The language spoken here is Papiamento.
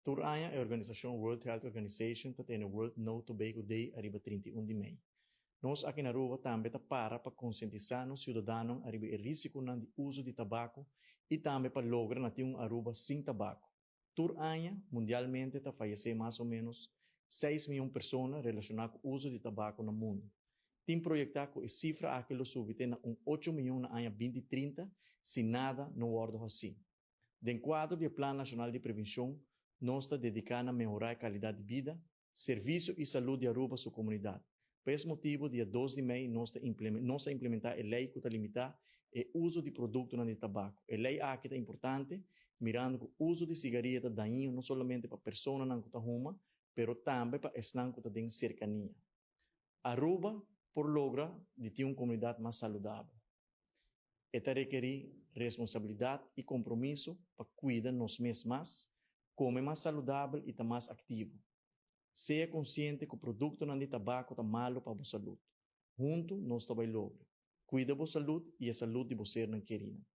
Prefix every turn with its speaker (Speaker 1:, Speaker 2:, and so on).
Speaker 1: Tur aña e organisacion World Health Organization ta tene World No Tobacco Day ariba 31 di mei. Nos aki na Aruba tambe ta para pa concientisa nos ciudadanonan ariba e risiconan di uso di tabaco y tambe pa logra na tin un Aruba sin tabaco. Tur aña, mundialmente ta fayece mas o menos 6 miyon persona relaciona cu uso di tabaco na mundo. Tin proyecta cu e cifra aki lo subi te na un 8 miyon na aña 2030 si nada no wordo haci. Den cuadro di Plan Nacional di Prevencion, nos ta dedica na mehora e calidad di bida, servicio y salud di Aruba su comunidad. Pa e motibo, dia 2 di mei, nos a implementa e ley cu ta limita e uso di producto di tabaco. E ley aki ta importante, mirando cu e uso di sigaria ta dañino no solamente pa personanan cu ta huma, pero tambe pa esnan cu ta den cercania. Aruba por logra di tin un comunidad mas saludabel. E ta rekeri responsabilidad y compromiso pa cuida nos mes mas, come mas saludabel y ta mas activo. Sea consciente cu e producto di tabaco ta malo pa bo salud. Hunto nos ta bay logra. Cuida bo salud y e salud di bo sernan keri.